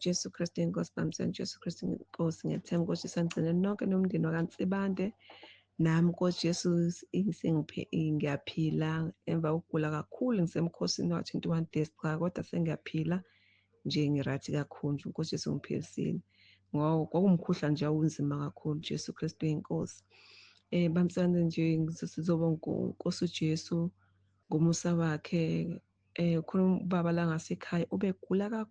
Jesu Kristu inkosi bamseni Jesu Kristu inkosi ngiyathemba ukuthi sangigcine nonke nomndeni wakaNsibande. Nami Nkosi Jesu ngiyaphila emva kokugula kakhulu ngisemkhosini wa-21 days cha kodwa sengiyaphila nje ngi-right kakhulu nje uNkosi Jesu ngiphilisile. Ngoba kwakuwumkhuhlane nje awunzima kakhulu Jesu Kristu inkosi. Bamsane nje sizobonga uNkosi uJesu ngomusa wakhe. Khona ubaba la ngasekhaya ubegula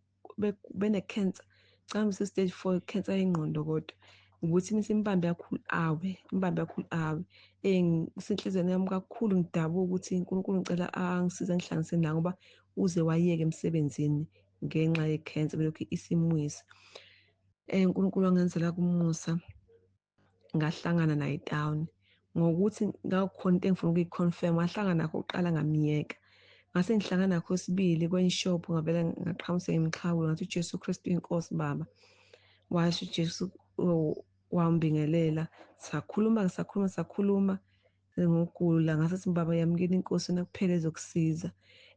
bene-cancer. Cha stage 4 cancer yengqondo kodwa ukuthi misimbambe kakhulu awe, imbambe kakhulu awe. Ngisenhliziyweni yami kakhulu ngidabuka ukuthi uNkulunkulu ngicela angisize ngihlanganise naye ngoba uze wayeka emsebenzini ngenxa ye-cancer belokhu isimwisa. uNkulunkulu wangenzela kumusa ngahlangana naye town ngokuthi ngakhona into engifuna ukuyi-confirm ngahlangana nakho kuqala ngamyeka. Ngase ngihlangana nakho sibili kwenye shop ngavele ngaqhamusa ngimxhawula ngathi uJesu Kristu inkosi baba. Washo uJesu wambingelela sakhuluma sakhuluma sakhuluma ngokugula ngase baba yamukela inkosi nakuphela ezokusiza.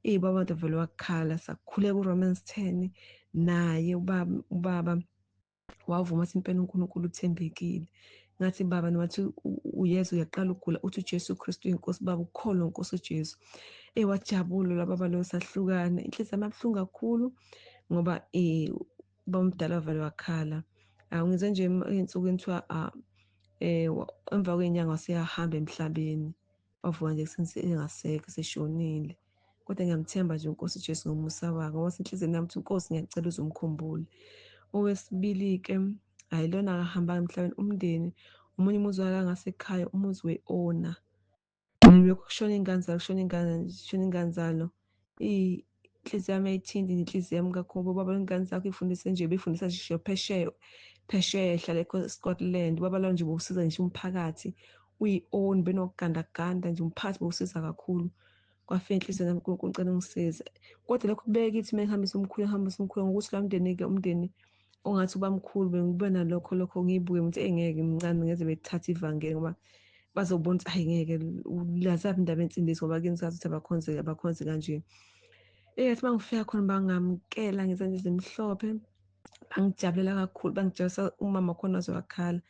Baba abantu vele wakhala sakhuleka uRomans 10 naye ubaba wavuma athi impela uNkulunkulu uthembekile. Ngathi baba nowathi uyeza uyaqala ukugula uthi uJesu Kristu inkosi baba ukholwa inkosi uJesu. Wajabula la baba lo sahlukana inhliziyo yami yabuhlungu kakhulu ngoba ubaba omdala vele wakhala. Ngize nje ey'nsukwini kuthiwa emva kwey'nyanga waseyahamba emhlabeni wavuka nje engasekho eseshonile. Kodwa ngiyamthemba nje uNkosi uJesu ngomusa wakhe ngoba senhliziyweni yami ukuthi Nkosi ngiyacela uze umkhumbule. Owesibili-ke hhayi lona akahambanga emhlabeni umndeni omunye umuzi wala ngasekhaya umuzi we-owner. Lokhu kushona iy'ngane zalo kushona iy'ngane kushona iy'ngane zalo. Inhliziyo yami ayithinti inhliziyo yami kakhulu baba iy'ngane zakho iy'fundise nje bey'fundisa nje phesheya phesheya ehlala e-Scotland. Baba lo nje bowusiza ngisho umphakathi uyi-own benokugandaganda nje umphakathi bowusiza kakhulu. Kwafika enhliziyweni yami uNkulunkulu ngicela ungisize. Kodwa lokho kubeka kithi uma ngihambisa umkhulu ngihambisa umkhulu ngokuthi la mndeni-ke umndeni ongathi ubamkhulu bengibuka nalokho lokho ngiyibuke ngithi engeke mncane ngeze bethathe ivangeli ngoba bazobona ukuthi hayi ngeke lazaphi indaba yensindiso ngoba kini sazi ukuthi abakhonze abakhonze kanje. Yathi uma ngifika khona bangamukela ngezandla ezimhlophe bangijabulela kakhulu bangijabulisa umama khona waze wakhala.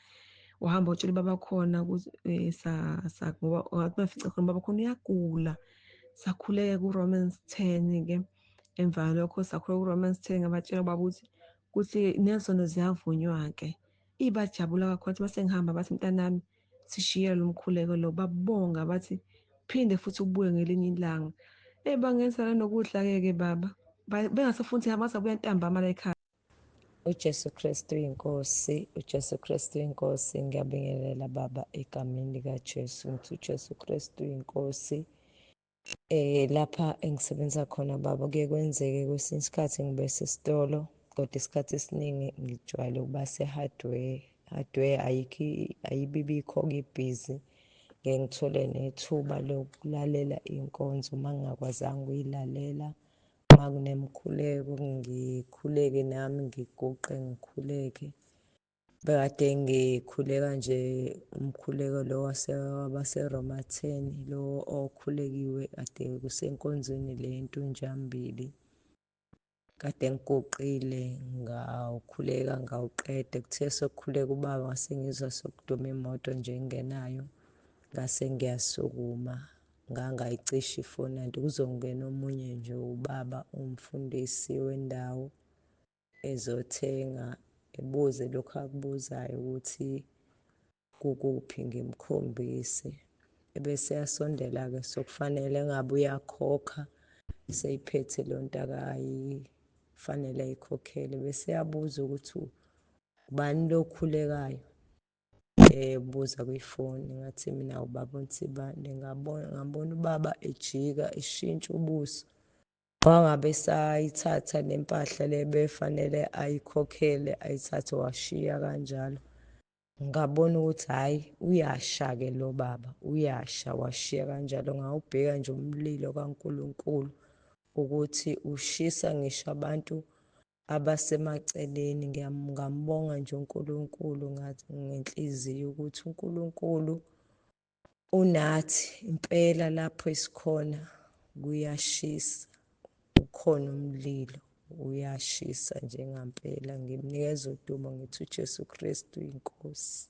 Wahamba watshela ubaba khona ukuthi ngoba ngathi mafica khona ubaba khona uyagula. Sakhuleka ku-Romans 10-ke emva kwalokho sakhuleka ku-Romans 10 ngabatshela ubaba ukuthi nezono ziyavunywa-ke. Bajabula kakhulu bathi mase ngihamba bathi mntanami sishiye lo mkhuleko lo babonga bathi phinde futhi ubuye ngelinye ilanga. Bangenza nokudla-ke ke baba bengasafuni ukuthi bazabuya ntambama la ekhaya. uJesu Kristu inkosi, uJesu Kristu inkosi. Ngiyabingelela baba egameni likaJesu. Ngithi uJesu Kristu inkosi. Lapha engisebenza khona baba kuye kwenzeke kwesinye isikhathi ngibe sesitolo kodwa isikhathi esiningi ngijwayele ukuba se-hardware. Hardware ayikho ayibibikho-ke ibhizi. Ngeke ngithole nethuba lokulalela inkonzo uma ngingakwazanga ukuyilalela. Uma kunemkhuleko ngikhuleke nami ngiguqe ngikhuleke. Bekade ngikhuleka nje umkhuleko lo wabaseRoma 10 lo okhulekiwe kade kusenkonzweni le Ntunjambili. Kade ngiguqile ngawukhuleka ngawuqeda. Kuthe sekukhuleka ubaba ngase ngizwa sekuduma imoto nje engenayo ngase ngiyasukuma ngangayicisha ifoni kanti kuzongena omunye nje ubaba umfundisi wendawo ezothenga ebuze lokhu akubuzayo ukuthi kukuphi ngimkhombise. Ebese eyasondela-ke sokufanele ngabe uyakhokha seyiphethe leyo nto akayifanele ayikhokhele bese eyabuza ukuthi ubani lo okhulekayo. Ebuza kwifoni ngathi mina ubaba uNsibande ngabona ubaba ejika eshintsha ubuso. Wangabe esayithatha le mpahla le befanele ayikhokhele ayithathe washiya kanjalo. Ngabona ukuthi hhayi uyasha-ke lo baba uyasha washiya kanjalo. Ngawubheka nje umlilo kaNkulunkulu ukuthi ushisa ngisho abantu abasemaceleni. Ngambonga nje uNkulunkulu ngenhliziyo ukuthi uNkulunkulu unathi impela lapho esikhona kuyashisa ukhona umlilo. Uyashisa njengampela. Ngimnikeza udumo, ngithi uJesu Kristu inkosi.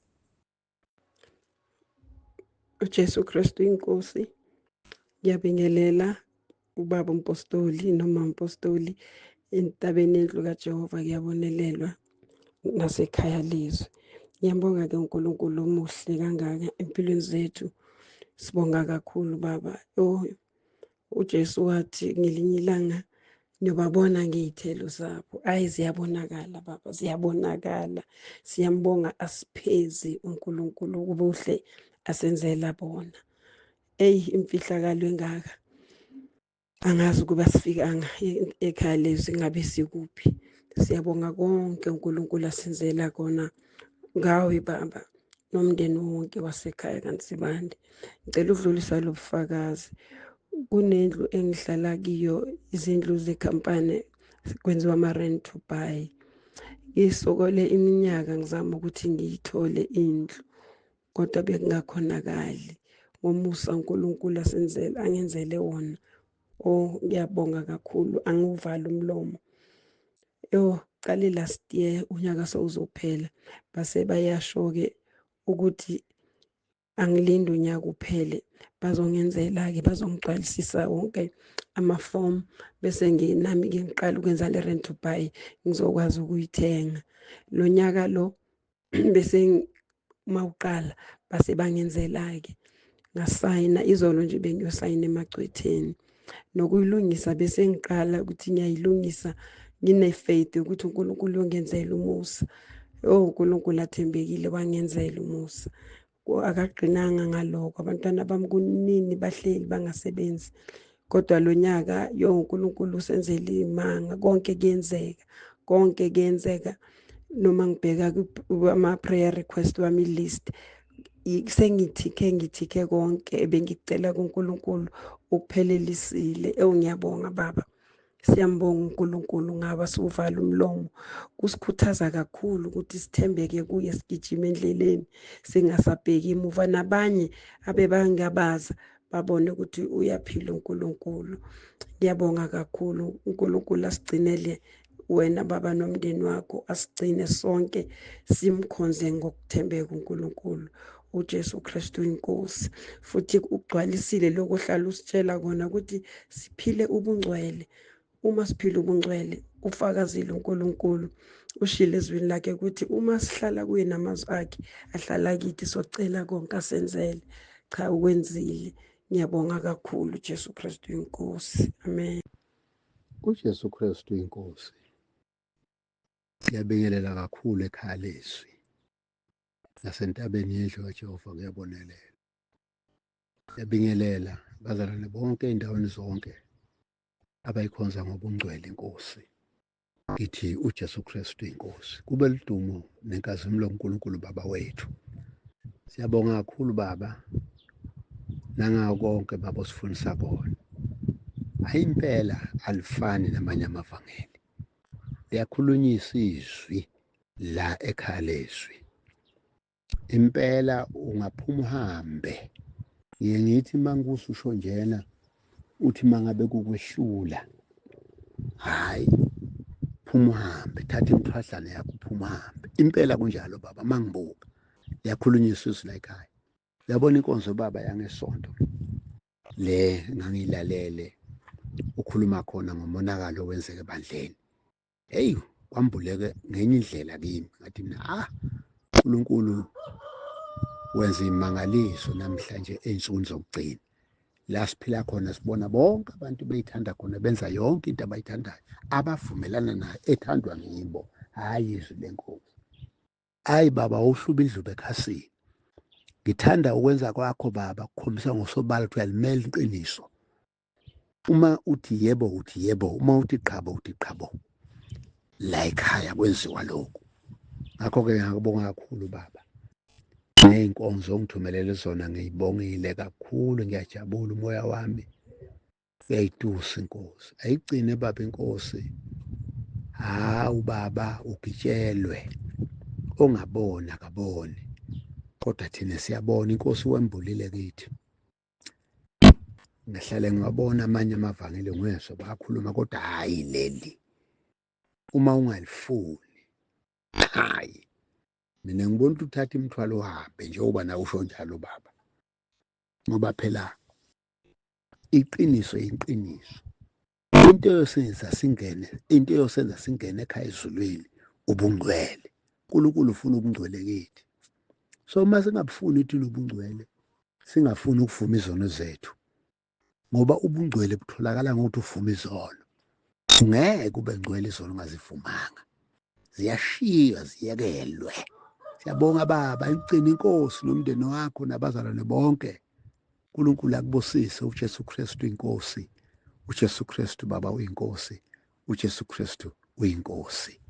UJesu Kristu inkosi. Ngiyabingelela ubaba umpostoli noma umpostoli entabeni yendlu kaJehova, kuyabonelelwa nasekhaya lezwi. Ngiyambonga-ke uNkulunkulu omuhle kangaka empilweni zethu. Sibonga kakhulu baba. Oh, uJesu wathi ngelinye ilanga niyobabona ngey'thelo zabo. Ayi, ziyabonakala baba, ziyabonakala. Siyambonga, asiphezi uNkulunkulu ubuhle asenzela bona. Eyi, imfihlakalo engaka, angazi ukuba sifikanga ekhaya lezwi ngabe sikuphi. Siyabonga konke uNkulunkulu asenzela kona ngawe baba nomndeni wonke wasekhaya kaNsibande. Ngicela ukudlulisa lo bufakazi. Kunendlu engihlala kiyo, izindlu zekhampani, kwenziwa ama-rent to buy. Ngisokole iminyaka ngizama ukuthi ngiyithole indlu, kodwa bekungakhonakali. Ngomusa uNkulunkulu asenzele, angenzele wona. Oh, ngiyabonga kakhulu, angiwuvali umlomo. Yo, qale last year, unyaka sewuzophela, base bayasho-ke ukuthi angilinde unyaka uphele, bazongenzela-ke, bazongigcwalisisa wonke amafomu, bese nami-ke ngiqala ukwenza le rent to buy, ngizokwazi ukuyithenga. Lo nyaka lo bese mawuqala base bangenzela-ke, ngasayina izolo nje, bengiyosayina emagcwetheni nokuyilungisa, bese ngiqala ukuthi ngiyayilungisa, ngine-faith ukuthi uNkulunkulu uyongenzela umusa. Oh, uNkulunkulu athembekile, wangenzela umusa. Akagqinanga ngalokho, abantwana bami kunini bahleli bangasebenzi, kodwa lo nyaka yo uNkulunkulu usenzele imanga, konke kuyenzeka, konke kuyenzeka. Noma ngibheka ama-prayer request wami list, sengithikhe ngithikhe konke ebengikucela kuNkulunkulu, ukuphelelisile. Ewu, ngiyabonga baba. Siyambonga uNkulunkulu ngaba siwuvala umlomo. Kusikhuthaza kakhulu ukuthi sithembeke kuye, sigijime endleleni singasabheki emuva, nabanye abebangabaza babone ukuthi uyaphila uNkulunkulu. Ngiyabonga kakhulu. uNkulunkulu asigcinele wena baba nomndeni wakho, asigcine sonke, simkhonze ngokuthembeka uNkulunkulu. uJesu Kristu inkosi. Futhi ugcwalisile lokho ohlala usitshela kona ukuthi siphile ubungcwele. Uma siphila ubungcwele, ufakazile uNkulunkulu, ushilo ezwini lakhe ukuthi uma sihlala kuye namazwi akhe ahlala kithi, socela konke asenzele. Cha, ukwenzile. Ngiyabonga kakhulu. Jesu Kristu inkosi, amen. UJesu Kristu inkosi. Ngiyabingelela kakhulu ekhaya lezwi nasentabeni yendlu kaJehova, kuyabonelela. Ngiyabingelela bazalwane bonke endaweni zonke abayikhonza ngobungcwele inkosi. Ngithi uJesu Kristu inkosi. Kube ludumo nenkazimulo kuNkulunkulu baba wethu. Siyabonga kakhulu baba nangako konke baba osifundisa kona. Hayi, impela alifani namanye amavangeli. Liyakhulunyiswa izwi la ekhaya lezwi. Impela ungaphuma uhambe. Ngiye ngithi mangikusho njena, uthi mangabe kukwehlula, hayi, phuma uhambe, thatha imithwadlana yakho, uphuma uhambe. Impela kunjalo baba, mangibuka liyakhulunyiswa izwi la ekhaya. Uyabona inkonzo baba yangesonto le ngangilalele, ukhuluma khona ngomonakalo owenzeka ebandleni. Hey, kwambuleke ngenye indlela kimi, ngathi mina, ah, uNkulunkulu wenza imangaliso namhlanje ey'nsukwini zokugcina la siphila khona, sibona bonke abantu beyithanda khona, benza yonke into abayithandayo, abavumelana nayo, ethandwa ngibo, hhayi izwi lenkosi. Hayi baba, uhlube indlubu ekhasini. Ngithanda ukwenza kwakho baba, kukhombisa ngosobala ukuthi uyalimela iqiniso. Uma uthi yebo, uthi yebo, uma uthi qhabo, uthi qhabo. La ekhaya kwenziwa lokhu. Ngakho-ke ngiyakubonga kakhulu baba ney'nkonzo ongithumelele zona, ngiyibongile kakhulu, ngiyajabula, umoya wami uyayitusa inkosi. Ayigcine baba inkosi. Hawu baba, ugitshelwe, ongaboni akaboni, kodwa thina siyabona, inkosi wembulile kithi. Ngihlale ngiwabona amanye amavangeli, ngwezwa bayakhuluma, kodwa hhayi leli. Uma ungalifuni, hayi, mina ngibona ukuthi uthatha imithwalo uhambe, njengoba nawe usho njalo baba, ngoba phela iqiniso iqiniso. Into eyosenza singene, into eyosenza singene ekhaya ezulwini ubungcwele. uNkulunkulu ufuna ubungcwele kithi. So uma singabufuni thina ubungcwele, singafuni ukuvuma izono zethu, ngoba ubungcwele butholakala ngokuthi uvume izono. Ngeke ube ngcwele izono ungazivumanga, ziyashiywa ziyekelwe. Siyabonga baba, igcina inkosi nomndeni wakho nabazalwane bonke. uNkulunkulu akubusise. uJesu Kristu inkosi, uJesu Kristu baba uyinkosi, uJesu Kristu uyinkosi.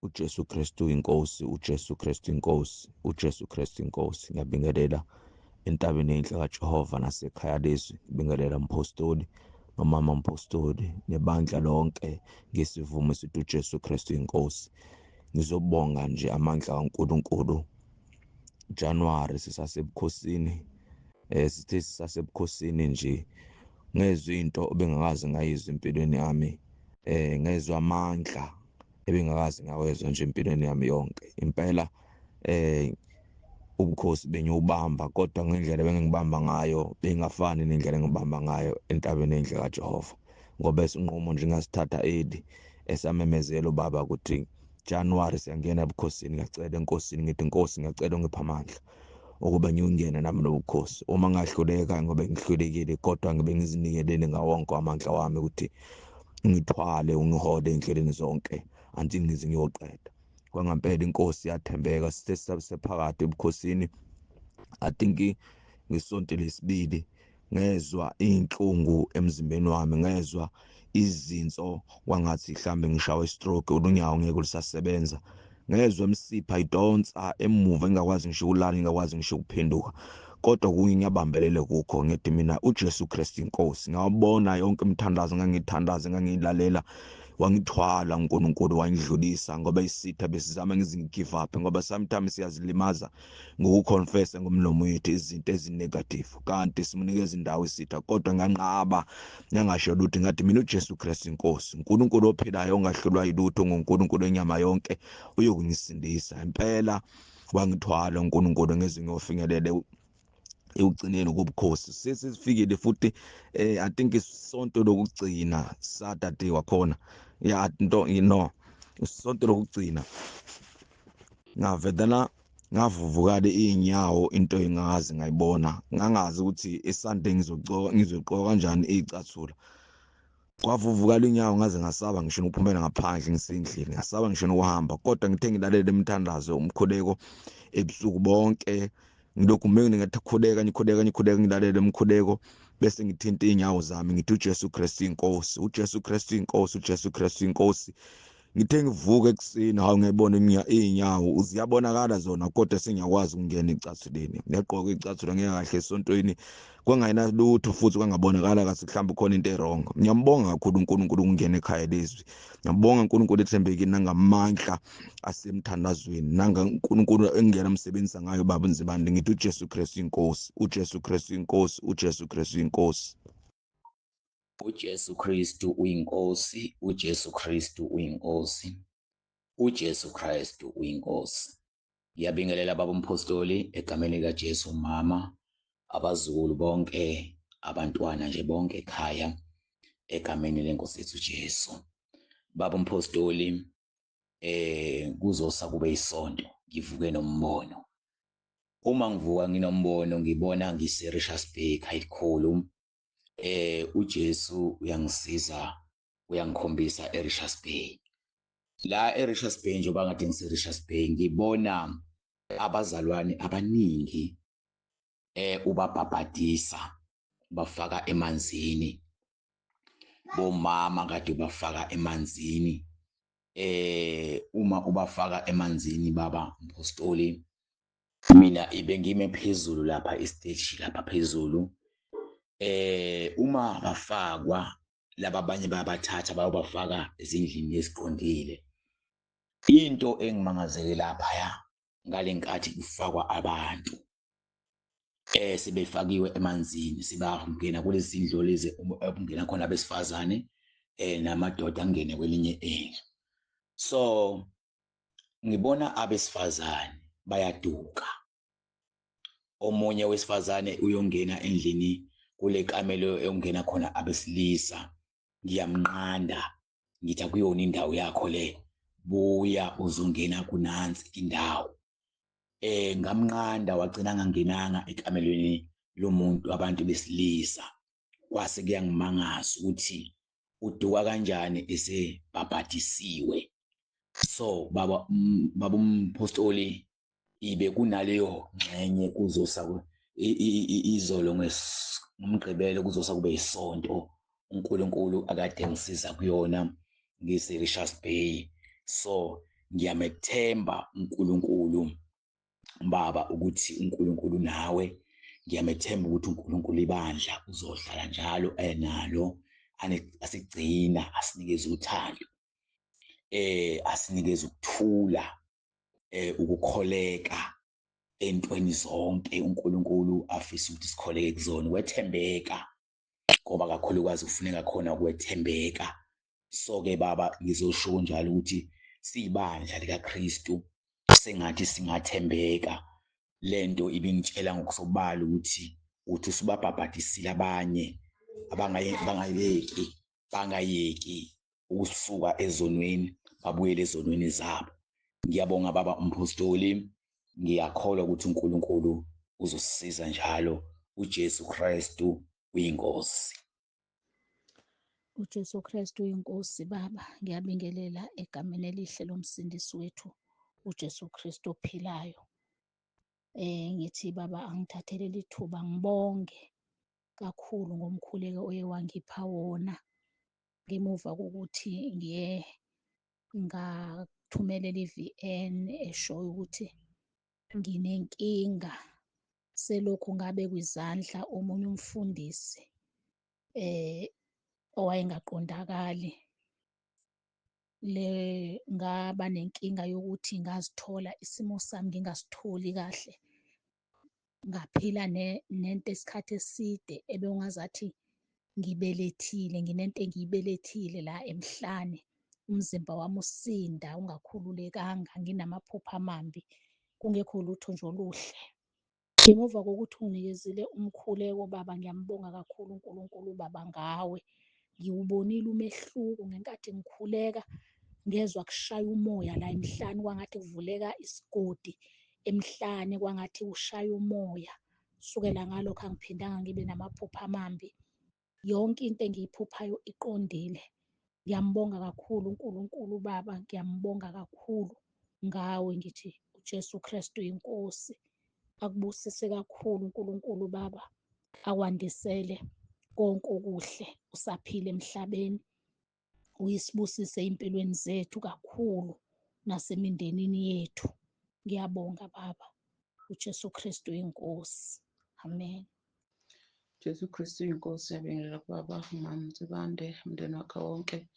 uJesu Kristu inkosi, uJesu Kristu inkosi, uJesu Kristu inkosi. Ngiyabingelela entabeni enhle kaJehova nasekhaya lezwi. Ngibingelela mpostoli nomama mpostoli nebandla lonke ngesivumo esithi uJesu Kristu inkosi. Ngizobonga nje amandla kaNkulunkulu. January sisasebukhosini, sithe sisasebukhosini nje ngezwe into obengakaze ngayizwa empilweni yami, ngezwe amandla ebengakaze ngawezwa nje empilweni yami yonke. Impela ubukhosi bengiyobamba, kodwa ngendlela bengingibamba ngayo bengafani nendlela engibamba ngayo entabeni enhle kaJehova, ngoba isinqumo nje ngasithatha early esamemezela ubaba ukuthi January siyangena ebukhosini. Ngiyacela enkosini, ngithi inkosi ngiyacela ungiphe amandla ukuba ngiyongena nami lobukhosi. Uma ngahluleka, ngoba ngihlulekile, kodwa ngibe ngizinikelele ngawonke amandla wami ukuthi ngithwale ungihole endleleni zonke until ngize ngiyoqeda. Kwangampela inkosi yathembeka. Sithe sisephakathi ebukhosini, I think ngesonto lesibili, ngezwa inhlungu emzimbeni wami, ngezwa izinso kwangathi mhlambe ngishawe stroke, ulunyawo ngeke lusasebenza. Ngezwa imsipha idonsa emuva, engakwazi ngisho ukulala, ngingakwazi ngisho ukuphenduka, kodwa kunye ngiyabambelele kukho, ngithi mina uJesu Kristu inkosi. Ngawabona yonke imithandazo ngangithandaza, ngangilalela, wangithwala uNkulunkulu wangidlulisa, ngoba isitha besizama ngizingigive up, ngoba sometimes siyazilimaza ngokuconfessa ngomlomo wethu izinto ezinegative, kanti simunikeza indawo isitha. Kodwa nganqaba, ngangasho lutho, ngathi mina uJesu Kristu inkosi, uNkulunkulu ophilayo ongahlulwa yilutho, nguNkulunkulu wenyama yonke, uyokungisindisa. Impela wangithwala uNkulunkulu ngeze ngiyofinyelela ekugcineni kobukhosi. Sesifikile futhi, I think isonto lokugcina, Saturday wakhona, ya nto no isonto lokugcina, ngavedana ngavuvukala iy'nyawo, into engazi ngayibona, ngangazi ukuthi eSunday ngizogcoka ngizogqoka kanjani iy'cathula. Kwavuvukala inyawo ngaze ngasaba ngisho ukuphumela ngaphandle ngisendlini, ngasaba ngisho nokuhamba, kodwa ngithe ngilalele imithandazo, umkhuleko ebusuku bonke, ngilokhu ngathi khuleka, ngikhuleka, ngikhuleka, ngilalele umkhuleko, bese ngithinta iy'nyawo zami, ngithi uJesu Kristu inkosi, uJesu Kristu inkosi, uJesu Kristu inkosi. Ngithe ngivuka ekuseni, hawu, ngiyibona iy'nyawo ziyabonakala zona, kodwa sengiyakwazi ukungena ecathuleni. Ngiyagqoka icathulo, ngiya kahle esontweni, kwangayina lutho futhi kwangabonakala kathi mhlawumbe khona into e-wrong. Ngiyambonga kakhulu uNkulunkulu ukungena ekhaya lezwi. Ngiyambonga uNkulunkulu ethembekile nangamandla asemthandazweni, nangaNkulunkulu engena umsebenzisa ngayo baba Nzibande. Ngithi uJesu Kristu inkosi, uJesu Kristu inkosi, uJesu Kristu inkosi. uJesu Kristu uyinkosi, uJesu Kristu uyinkosi, uJesu Kristu uyinkosi. Ngiyabingelela baba umpostoli egameni likaJesu, mama, abazukulu bonke, abantwana nje bonke ekhaya egameni lenkosi yethu Jesu. Baba umpostoli, kuzosa kube isonto ngivuke nombono. Uma ngivuka nginombono, ngibona ngise Richards Bay ekhulu. uJesu uyangisiza, uyangikhombisa eRichards Bay. La eRichards Bay, njengoba ngathi ngise Richards Bay, ngibona abazalwane abaningi ubabhabhadisa, bafaka emanzini, bomama kade ubafaka emanzini. Uma ubafaka emanzini baba mpostoli, mina ibe ngime phezulu lapha istage lapha phezulu. Uma bafakwa laba abanye bayabathatha bayobafaka ezindlini eziqondile. Into engimangazeke lapha ya ngalenkathi kufakwa abantu sebefakiwe emanzini, sebangena kulezi zindlu lezi okungena khona abesifazane namadoda angene kwelinye indlu. So ngibona abesifazane bayaduka. Omunye wesifazane uyongena endlini kule kamelo eyongena khona abesilisa, ngiyamnqanda ngithi akuyona indawo yakho le, buya uzongena kunansi indawo. Ngamnqanda wagcina ngangenanga ekamelweni lomuntu abantu besilisa. Kwase kuyangimangaza ukuthi uduka kanjani esebhabhadisiwe. So baba baba umpostoli ibe kunaleyo ngxenye kuzosa izolo ngomgqibelo kuzosa kube isonto uNkulunkulu akade ngisiza kuyona ngise-Richards Bay. So ngiyamethemba uNkulunkulu baba ukuthi uNkulunkulu nawe, ngiyamethemba ukuthi uNkulunkulu ibandla uzohlala njalo enalo asigcina asinikeze uthando, asinikeze ukuthula, ukukholeka entweni zonke uNkulunkulu afisa ukuthi sikholeke kuzona, ukwethembeka, ngoba kakhulukazi kufuneka khona ukwethembeka. So-ke baba ngizosho njalo ukuthi siyibandla likaKristu, sengathi singathembeka. Lento ibingitshela ngokusobala ukuthi uthi usubabhabhadisile abanye bangayeki ukusuka ezonweni babuyele ezonweni zabo. Ngiyabonga baba umpostoli, ngiyakholwa ukuthi uNkulunkulu uzosisiza njalo. uJesu Kristu uyinkosi. UJesu Kristu uyinkosi baba, ngiyabingelela egameni elihle lomsindisi wethu uJesu Kristu ophilayo. Ngithi baba angithathele lithuba ngibonge kakhulu ngomkhuleko oye wangipha wona ngemuva kokuthi ngiye ngathumelela i-V_N eshoyo ukuthi nginenkinga selokhu ngabekwa izandla omunye umfundisi owayengaqondakali. Le ngaba nenkinga yokuthi ngazithola isimo sami ngingasitholi kahle, ngaphila nento isikhathi eside ebekungazathi ngibelethile, nginento engiyibelethile la emhlane, umzimba wami usinda ungakhululekanga, nginamaphupho amambi, kungekho lutho nje oluhle. Ngemuva kokuthi unginikezile umkhuleko baba, ngiyambonga kakhulu uNkulunkulu ubaba ngawe. Ngiwubonile umehluko ngenkathi ngikhuleka, ngezwa kushaya umoya la emhlane kwangathi kuvuleka isigodi emhlane, kwangathi kushaya umoya. Kusukela ngalokho angiphindanga ngibe namaphupho amambi. Yonke into engiyiphuphayo iqondile. Ngiyambonga kakhulu uNkulunkulu ubaba, ngiyambonga kakhulu ngawe, ngithi uJesu Kristu inkosi. Akubusise kakhulu uNkulunkulu baba, akwandisele konke okuhle usaphila emhlabeni, uyisibusise empilweni zethu kakhulu nasemindenini yethu. Ngiyabonga baba, uJesu Kristu inkosi. Amen. Jesu Kristu inkosi. Ngiyabingelela kubaba umama Nsibande, umndeni wakhe wonke,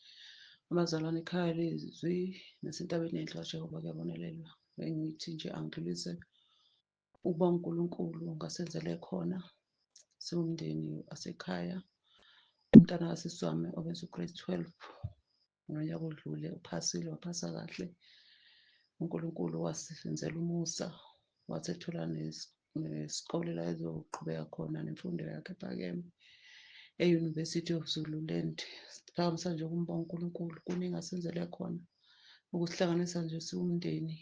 abazalwane ekhaya lezwi nasentabeni enhle kaJehova kuyabonelelwa. Bengithi nje angidlulise ukuba uNkulunkulu ngasenzele khona siwumndeni wasekhaya. Umntana kasisi wami obenza u-grade 12 ngonyaka odlule uphasile, waphasa kahle. uNkulunkulu wasenzela umusa, wasethola nesikole la ezoqhubeka khona nemfundo yakhe ephakeme e-University of Zululand. Siphakamisa nje ukumbonga uNkulunkulu, kuningi asenzele khona ukusihlanganisa nje siwumndeni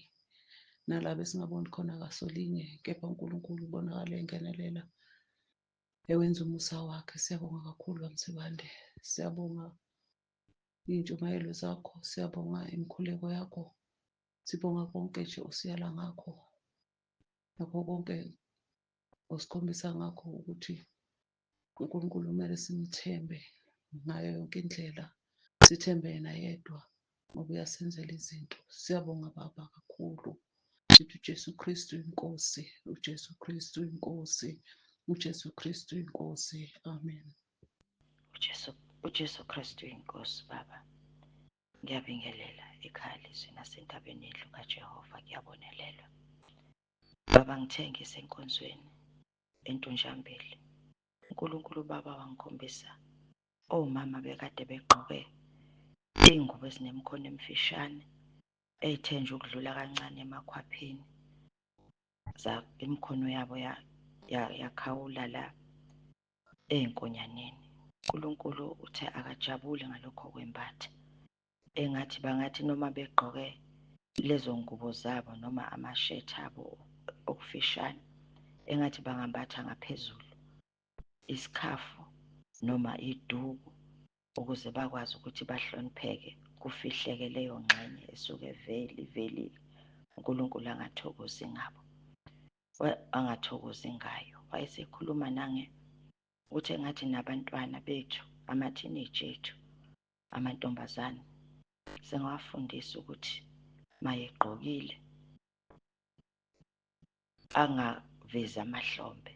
nalabo esingaboni khona ngasolinye, kepha uNkulunkulu ubonakala engenelela ewenza umusa wakhe. Siyabonga kakhulu bamsibande, siyabonga iy'ntshumayelo zakho, siyabonga imikhuleko yakho, sibonga konke nje osiyala ngakho, nakho konke osikhombisa ngakho ukuthi uNkulunkulu kumele simthembe ngayo yonke indlela, sithembe yena yedwa ngoba uyasenzela izinto. Siyabonga baba kakhulu. Sithi uJesu Kristu inkosi, uJesu Kristu inkosi, uJesu Kristu inkosi. Amen. UJesu Kristu inkosi baba. Ngiyabingelela ekhaya lezwi nasentabeni yendlu kaJehova kuyabonelelwa. Baba ngithe ngisenkonzweni eNtunjambili. uNkulunkulu baba wangikhombisa omama bekade begqoke iy'ngubo ezinemikhono emfishane. Ey'the nje ukudlula kancane emakhwapheni, imikhono yabo yakhawula la ey'nkonyaneni. uNkulunkulu uthe akajabuli ngalokho kwembatha. Engathi bangathi noma begqoke lezo ngubo zabo noma amashethi abo okufishane, engathi bangambatha ngaphezulu isikhafu noma iduku ukuze bakwazi ukuthi bahlonipheke, kufihleke leyo ngxenye esuke vele ivelile. uNkulunkulu angathokozi ngabo, angathokozi ngayo. Wayesekhuluma nange ukuthi engathi nabantwana bethu, ama-teenage ethu, amantombazane, singawafundisa ukuthi mayegqokile angavezi amahlombe,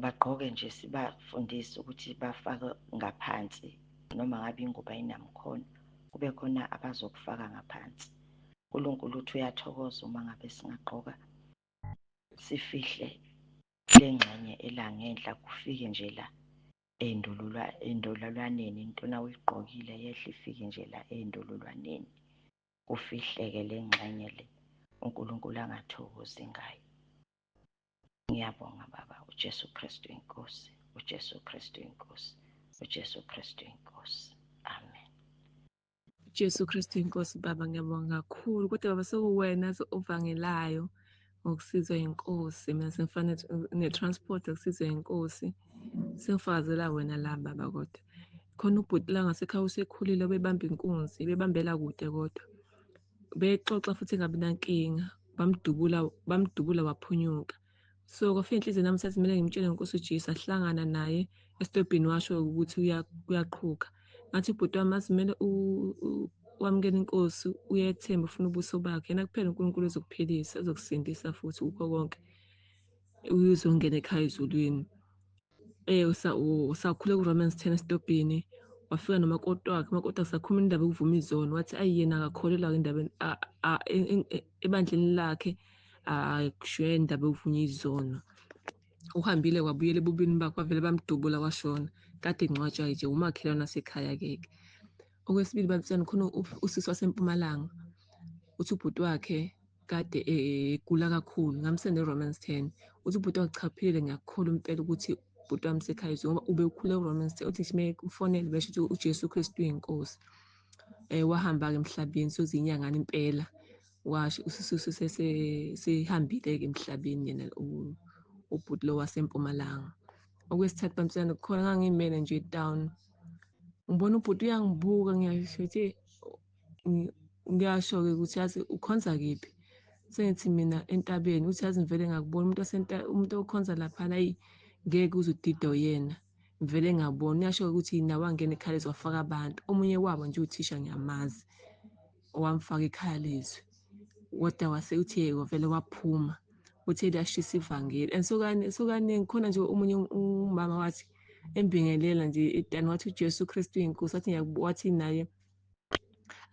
bagqoke nje, sibafundise ukuthi bafake ngaphansi noma ngabe ingubo ayinamkhono, kube khona abazokufaka ngaphansi. uNkulunkulu uthi uyathokoza uma ngabe singagqoka sifihle le ngxenye ela ngenhla, kufike nje la endololwaneni, into na uyigqokile yehle ifike nje la endololwaneni, kufihleke le ngxenye le, uNkulunkulu angathokozi ngayo. Ngiyabonga Baba, uJesu Kristu inkosi, uJesu Kristu inkosi, uJesu Kristu inkosi. Amen. Jesu Kristu inkosi Baba, ngiyabonga kakhulu. Kodwa Baba sekuwena ovangelayo ngokusizwa inkosi. Mina sengifana ne-transport ukusizwa inkosi. Sengifakazela wena la Baba kodwa. Khona ubhuti la ngasekhaya usekhulile bebamba inkunzi, bebambela kude kodwa. Bexoxa futhi engabi nankinga, bamdubula bamdubula waphunyuka. So kwafika inhliziyo nami sathi kumele ngimtshele ngenkosi uJesu, ahlangana naye esitobhini washo ukuthi uyaqhuga. Ngathi ubhuti wami azi kumele wamukele inkosi, uyethemba ufuna ubuso bakhe. Yena kuphela uNkulunkulu ozokuphilisa, ozokusindisa futhi kukho konke. Uyozongena ekhaya ezulwini. Usakhule ku-Romans 10 esitobhini, wafika nomakoti wakhe, umakoti wakhe sakhuluma indaba yokuvuma izono, wathi ayi yena akakholelwa endabeni ebandleni lakhe akushiwo indaba yokuvunya izono. Uhambile wabuyela ebubini bakhe, wavele bamdubula washona. Kade engcwatshwa nje umakhelwane wasekhaya-ke ke. Okwesibili babisana khona usisi waseMpumalanga, uthi ubhuti wakhe kade egula kakhulu, ngamsenda i-Romans 10. Uthi ubhuti wakhe cha philile, ngiyakukholwa impela ukuthi ubhuti wami sekhaya ngoba ubekhule ku-Romans 10. Uthi nje mfonele besho ukuthi uJesu Kristu uyinkosi. Wahamba-ke emhlabeni sozinyangana impela, washo usisi sesehambile-ke emhlabeni yena ubhuti lo waseMpumalanga. Okwesithathu bamsana khona ngangimele nje town, ngibona ubhuti uyangibuka, ngiyasho ukuthi ngiyasho-ke ukuthi yazi ukhonza kephi. Sengithi mina entabeni, uthi yazi ngivele ngakubona umuntu umuntu okhonza laphana, ayi ngeke uze udide yena. Ngivele ngabona, uyasho ukuthi nawe wangena ekhaya lezwi wafaka abantu. Omunye wabo nje uthisha ngiyamazi, owamfaka ekhaya lezwi. Kodwa wase uthi wavele waphuma, uthe liyashisa ivangeli. And sokaningi khona nje omunye umama wathi embingelela nje etani, wathi uJesu Kristu uyinkosi, wathi wathi naye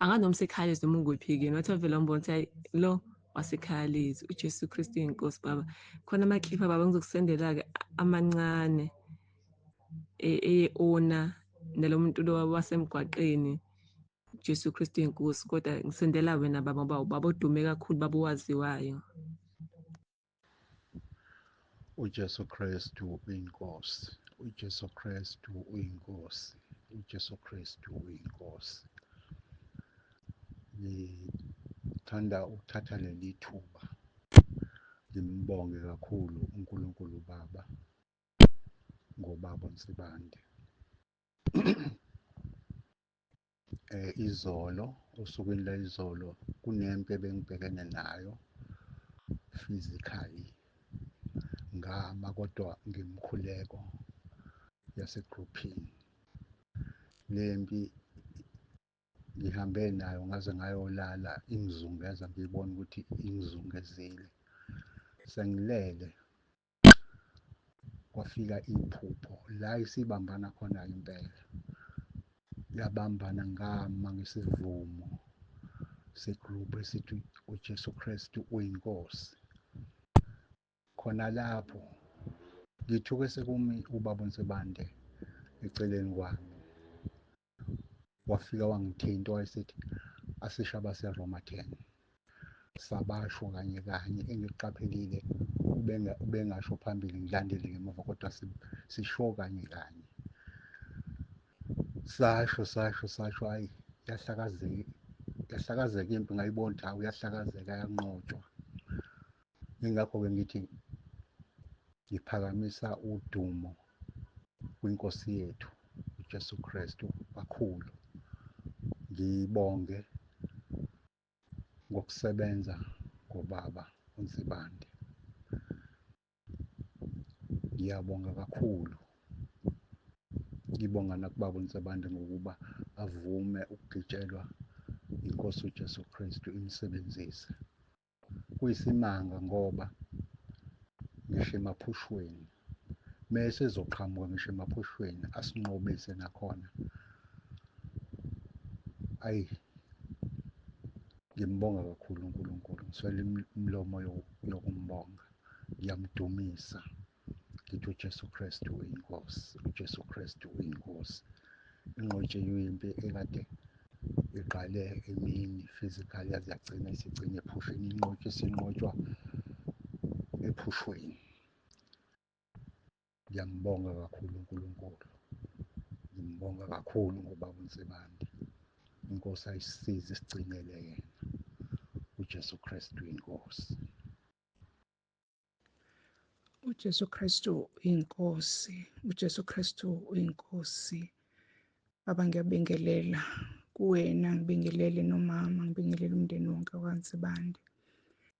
angazi noma usekhaya lezwi noma unguphi-ke, wathi wavele wambona ukuthi hayi lo wasekhaya lezwi, uJesu Kristu uyinkosi Baba. Khona amaklipha Baba ngizokusendela-ke amancane eye-owner nalo muntu lo wasemgwaqeni, Jesu Kristu uyinkosi, kodwa ngisendela wena Baba ngoba ubaba odume kakhulu, baba owaziwayo. UJesu Kristu uyinkosi, uJesu Kristu uyinkosi, uJesu Kristu uyinkosi. Ngithanda ukuthatha leli thuba ngimbonge kakhulu uNkulunkulu Baba ngobaba uNsibande. Izolo, osukwini lwayizolo kunempi ebengibhekene nayo physically, ngama kodwa ngemkhuleko yasegruphini. Le mpi ngihambe nayo ngaze ngayolala ingizungeza, ngiyibona ukuthi ingizungezile. Sengilele kwafika iphupho la isibambana khona impela, yabambana ngama ngesivumo segroup esithi uJesu Kristu uyinkosi. Khona lapho ngithuke sekumi ubaba uNsibande eceleni kwami, wafika wangithinta wayesethi Asisho abaseRoma 10 sabasho kanye kanye. Engikuqaphelile ubengasho phambili ngilandele ngemuva, kodwa sisho kanye kanye. Sasho hayi, yahlakazeka impi, ngayibona ukuthi hawu uyahlakazeka, yanqotshwa. Ingakho-ke ngithi ngiphakamisa udumo kwinkosi yethu uJesu Kristu kakhulu, ngibonge ngokusebenza ngobaba uNsibande. Ngiyabonga kakhulu, ngibonga nakubaba uNsibande ngokuba avume ukugitshelwa inkosi uJesu Kristu imsebenzise. Kuyisimanga ngoba ngisho emaphushweni mese ezoqhamuka, ngisho emaphushweni asinqobise nakhona. Ayi, ngimbonga kakhulu uNkulunkulu, ngiswele imilomo yokumbonga, ngiyamdumisa. Ngithi uJesu Kristu uyinkosi, uJesu Kristu uyinkosi. Inqotshiwe impi ekade iqale emini physically yaze yagcina isigcina ephusheni, inqotshwa isinqotshwa ephushweni. Ngiyambonga kakhulu uNkulunkulu, ngimbonga kakhulu ngobaba uNsibande. Inkosi ayisisize isigcinele yena. uJesu Kristu inkosi. uJesu Kristu inkosi, uJesu Kristu inkosi. Baba, ngiyabingelela kuwena, ngibingelele nomama, ngibingelele umndeni wonke wakwaNsibande,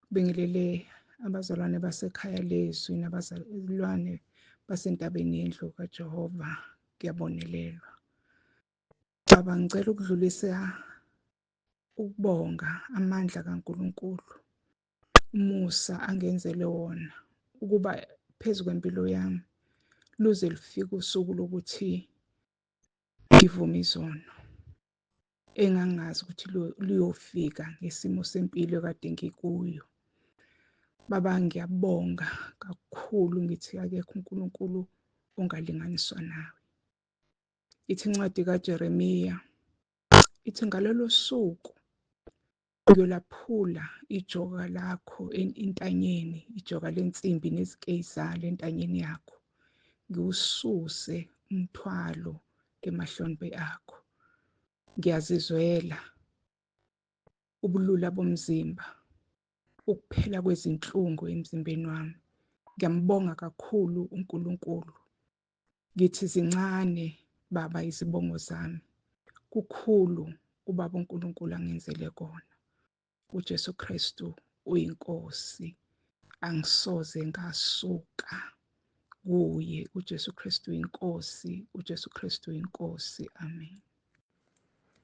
ngibingelele abazalwane basekhaya lezwi nabazalwane basentabeni yendlu kaJehova. Kuyabonelelwa. Baba, ngicela ukudlulisa ukubonga amandla kaNkulunkulu, umusa angenzele wona ukuba phezu kwempilo yami luze lufike usuku lokuthi ngivume izono engangazi ukuthi luyofika ngesimo sempilo ekade ngikuyo. Baba, ngiyabonga kakhulu, ngithi akekho uNkulunkulu ongalinganiswa nawe. Ithi incwadi kaJeremiya ithi ngalolo suku uyolaphula ijoka lakho entanyeni, ijoka lensimbi nezikeyi zalo entanyeni yakho, ngiwususe umthwalo emahlombe akho. Ngiyazizwela ubulula bomzimba, ukuphela kwezinhlungu emzimbeni wami. Ngiyambonga kakhulu uNkulunkulu. Ngithi zincane baba izibongo zami, kukhulu ubaba uNkulunkulu angenzele kona. uJesu Kristu uyinkosi, angisoze ngasuka kuye. uJesu Kristu uyinkosi, uJesu Kristu uyinkosi. Amen.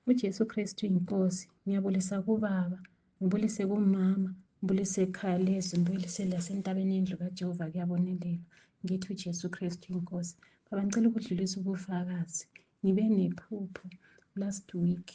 uJesu Kristu inkosi. Ngiyabulisa kubaba, ngibulise kumama, ngibulise ekhaya lezwi, ngibulise lasentabeni yendlu kaJehova kuyabonelela. Ngithi uJesu Kristu inkosi. Baba, ngicela ukudlulisa ubufakazi. Ngibe nephupho last week.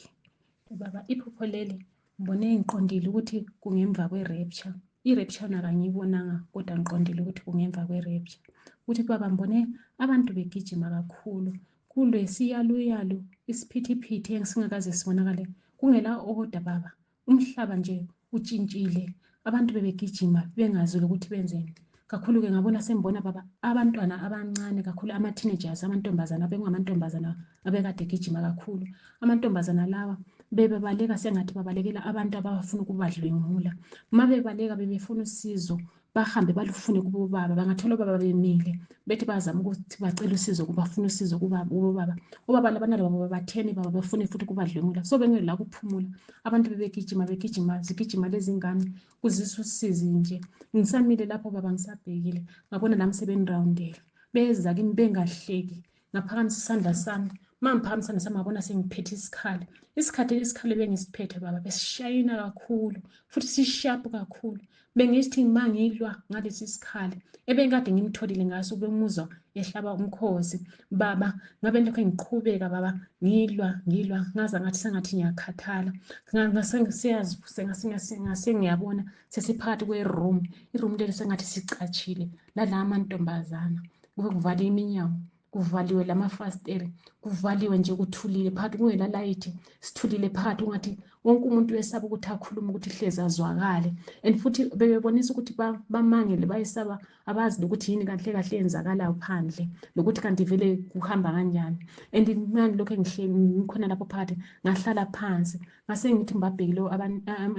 Baba, iphupho leli ngibone ngiqondile ukuthi kungemva kwe-rapture. I-rapture yona kangiyibonanga, kodwa ngiqondile ukuthi kungemva kwe-rapture. Ukuthi baba ngibone abantu begijima kakhulu kulesiyaluyalu, isiphithiphithi engisingakaze sibonakale kungela order baba. Umhlaba nje utshintshile, abantu bebegijima bengazi ukuthi benzeni. Kakhulu-ke ngabona sengibona baba abantwana abancane kakhulu, ama-teenagers, amantombazana, bekungamantombazana abekade egijima kakhulu. Amantombazana lawa bebebaleka sengathi babalekela abantu abafuna ukubadlwengula. Uma bebaleka bebefuna usizo, bahambe balufune kubobaba. Bangathola obaba bemile bethi bazama ukuthi bacele usizo, kubafuna usizo kubobaba. Obaba labana labo babatheni baba bafune futhi ukubadlwengula. So bengela ukuphumula, abantu bebegijima begijima, zigijima lezi ngane kuzisa usizi nje. Ngisamile lapho baba, ngisabhekile, ngabona nami sebengirawundela, beza kimi bengahleki. Ngaphakamisa isandla sami, uma ngiphakamisa isandla sami ngabona sengiphethe isikhali. Isikhali bengisiphethe baba besishayina kakhulu futhi sisharp kakhulu. Bengithi uma ngilwa ngalesi sikhali ebengikade ngimtholile ngaso, ubemuzwa ehlaba umkhosi baba. Ngabe lokho ngiqhubeka baba, ngilwa ngaza ngathi sengathi ngiyakhathala, ngase ngiyabona sesiphakathi kwe-room. I-room leli sengathi sicatshile lala amantombazana, kube kuvale iminyango, kuvaliwe lamafasteri, kuvaliwe nje, kuthulile phakathi, kungela layithi, sithulile phakathi, ungathi Wonke umuntu uyesaba ukuthi akhulume ukuthi hlezi azwakale, and futhi bebebonisa ukuthi bamangele, bayesaba, abazi nokuthi yini kahle kahle yenzakalayo phandle, nokuthi kanti vele kuhamba kanjani. And manje lokho engihleli ngikhona lapho phakathi, ngahlala phansi, ngase ngithi ngibabhekile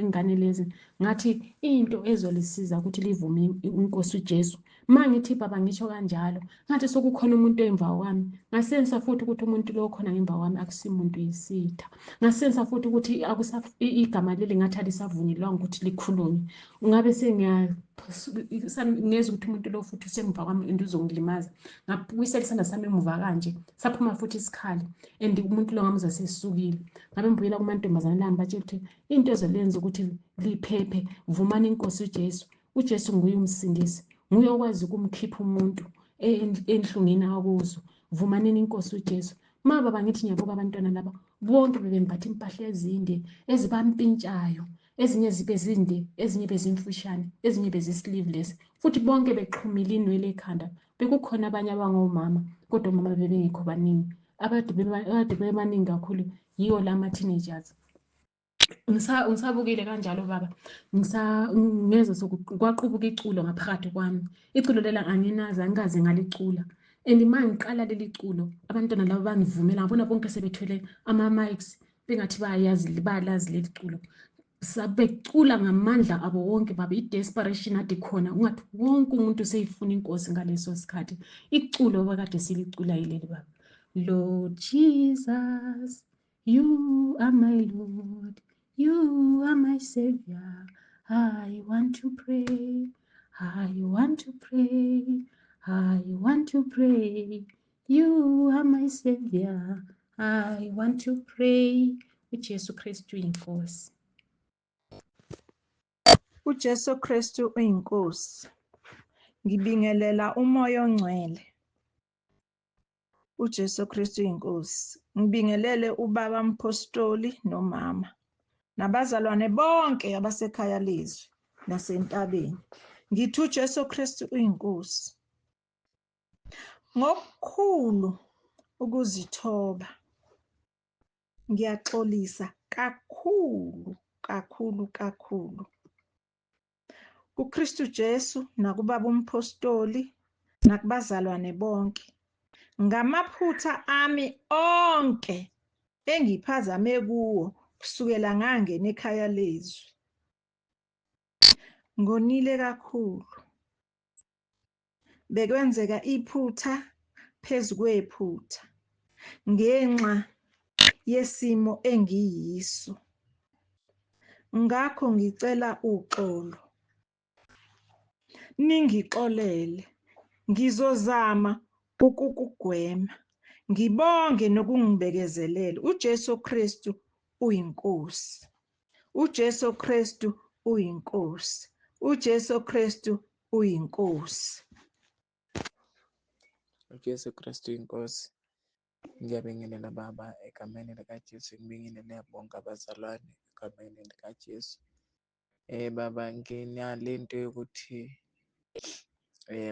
ingane lezi, ngathi into ezolisiza ukuthi livume inkosi uJesu. Ma ngithi baba ngisho kanjalo, ngathi sokukhona umuntu emva kwami, ngasensa futhi ukuthi umuntu lo khona ngemva kwami akusimuntu, yisitha. Ngasensa futhi ukuthi igama leli ngathi alisavunyelwanga ukuthi likhulunywe. Ngabe sengiyangeza ukuthi umuntu lo futhi usemva kwami and uzongilimaza. Ngabuyisela isandla sami emuva kanje, saphuma futhi isikhali, and umuntu lo ngamuzwa sesukile. Ngabe ngibuyela kumantombazane lami, batshela ukuthi into ezolenza ukuthi liphephe, vumani inkosi uJesu. UJesu nguye umsindisi, nguye okwazi ukumkhipha umuntu enhlungwini akuzo. Vumanini inkosi uJesu. Ma baba ngithi ngiyabuka abantwana laba bonke bebembatha impahla ezinde ezibampintshayo, ezinye zibe zinde, ezinye bezimfushane, ezinye bezi-sleeveless, futhi bonke bexhumile inwele ekhanda. Bekukhona abanye abangomama, kodwa omama bebengekho baningi. Abade bebaningi kakhulu yiwo la ma-teenagers. Ngisabukile kanjalo baba, ngezwe kwaqubuka iculo ngaphakathi kwami. Iculo lela anginazi, angikaze ngalicula. And ma ngiqala leli culo, abantwana laba bangivumela, ngabona bonke sebethwele ama-mics, bengathi bayazi, bayalazi leli culo. Sabecula ngamandla abo wonke baba, i-desperation ade khona, ungathi wonke umuntu useyifuna inkosi ngaleso sikhathi. Iculo abakade silicula yileli baba: Lord Jesus, you are my Lord, you are my Savior. I want to pray, I want to pray, I want to pray. You are my Savior, I want to pray. UJesu Kristu inkosi. UJesu Kristu uyinkosi. Ngibingelela umoya ongcwele. UJesu Kristu uyinkosi. Ngibingelele ubaba mpostoli nomama nabazalwane bonke abasekhaya lezwi nasentabeni. Ngithi uJesu Kristu uyinkosi. Ngokukhulu ukuzithoba ngiyaxolisa kakhulu kakhulu kakhulu kuKristu Jesu nakubaba umpostoli nakubazalwane bonke ngamaphutha ami onke engiphazame kuwo kusukela ngangena ekhaya lezwi. Ngonile kakhulu. Bekwenzeka iphutha phezu kwephutha ngenxa yesimo engiyiso. Ngakho ngicela uxolo. Ningixolele. Ngizozama ukukugwema. Ngibonge nokungibekezelela. UJesu Kristu uyinkosi. UJesu Kristu uyinkosi. UJesu Kristu uyinkosi. UJesu Kristu inkosi. Ngiyabingelela baba egameni likaJesu, ngibingelele bonke abazalwane egameni likaJesu. Baba, nginalento yokuthi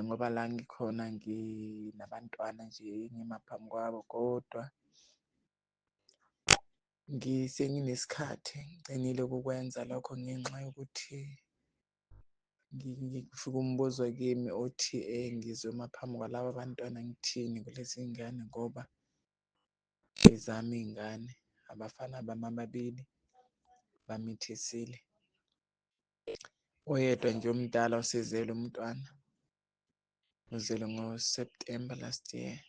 ngoba la ngikhona nginabantwana nje ngima phambi kwabo, kodwa ngisenginesikhathi ngigcinile ukukwenza lokho ngenxa yokuthi ngifika umbuzo kimi othi ngizoma phambi kwalaba bantwana ngithini kulezi ngane, ngoba ezami iy'ngane abafana bami ababili bamithisile. Oyedwa nje omdala usezele umntwana, uzelwe ngo-September last year.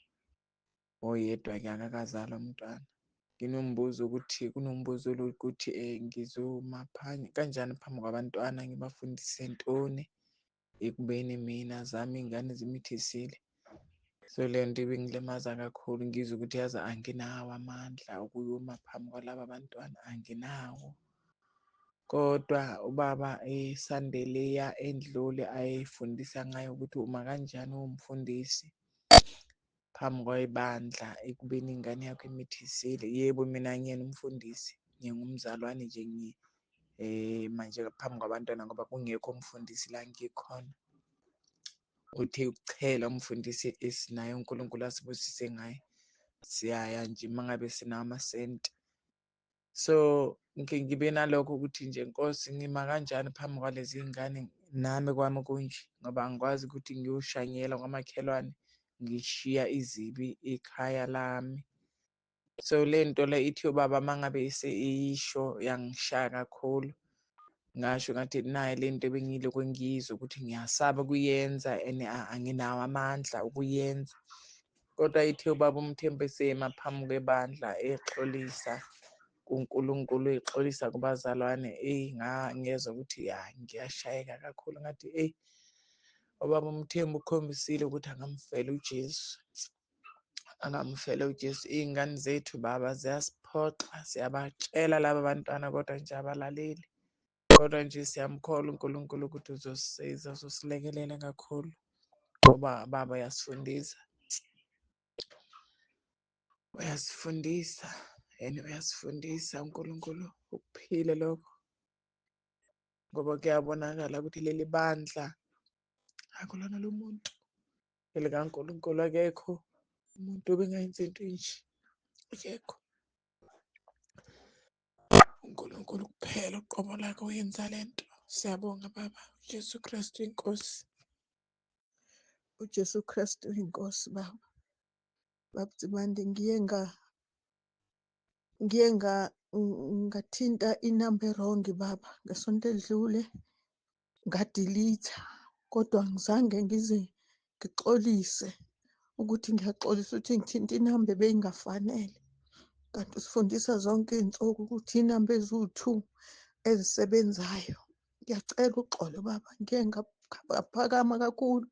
Oyedwa-ke akakazalwa umntwana. Nginombuzo ukuthi kunombuzo lokuthi ngizoma kanjani phambi kwabantwana, ngibafundise ntoni ekubeni mina zami iy'ngane zimithisile. So leyo nto ibingilimaza kakhulu, ngizwe ukuthi yazi anginawo amandla okuyoma phambi kwalaba bantwana, anginawo. Kodwa ubaba iSunday leya endlule ayefundisa ngayo ukuthi uma kanjani uwumfundisi phambi kwebandla ekubeni ingane yakho imithisile. Yebo, mina angiyena umfundisi, ngingumzalwane nje, manje phambi kwabantwana ngoba kungekho umfundisi la ngikhona. Uthe ukuchela umfundisi esinaye uNkulunkulu asibusise ngaye, siyaya nje uma ngabe sinawo amasenti. So Ngike ngibe nalokho ukuthi nje Nkosi ngima kanjani phambi kwalezi ngane nami kwami kunje, ngoba angikwazi ukuthi ngiyoshanyela kwamakhelwane ngishiya izibi ekhaya lami. So le nto le ithi ubaba uma ngabe iyisho yangishaya kakhulu. Ngasho ngathi nayi le nto ebengilokhu ngiyizwa ukuthi ngiyasaba ukuyenza and anginawo amandla ukuyenza. Kodwa ithe ubaba uMthembu esema phambi kwebandla exolisa kuNkulunkulu, exolisa kubazalwane, eyi ngezwa ukuthi ya ngiyashayeka kakhulu. Ngathi eyi ubaba uMthembu ukhombisile ukuthi angamfela uJesu, angamfela uJesu. Iy'ngane zethu baba ziyasiphoxa, siyabatshela laba bantwana kodwa nje abalaleli. Kodwa nje siyamkholwa uNkulunkulu ukuthi uzosisiza, uzosilekelela kakhulu ngoba baba uyasifundisa, uyasifundisa and uyasifundisa uNkulunkulu ukuphila lokho, ngoba kuyabonakala ukuthi leli bandla akulona lomuntu, elikaNkulunkulu. Akekho umuntu obengayenza into enje, akekho. uNkulunkulu kuphela uqobo lakhe oyenza lento. Siyabonga baba, Jesu Kristu inkosi. UJesu Kristu inkosi baba. Baba Nzimande, ngiye ngathinta inamba e-wrong baba ngesonto elidlule, ngadelete kodwa ngizange ngize ngixolise ukuthi ngiyaxolisa ukuthi ngithinte inamba ebeyingafanele. Kanti usifundisa zonke iy'nsuku ukuthi inamba eziwu-two ezisebenzayo. Ngiyacela uxolo baba, ngiye ngaphakama kakhulu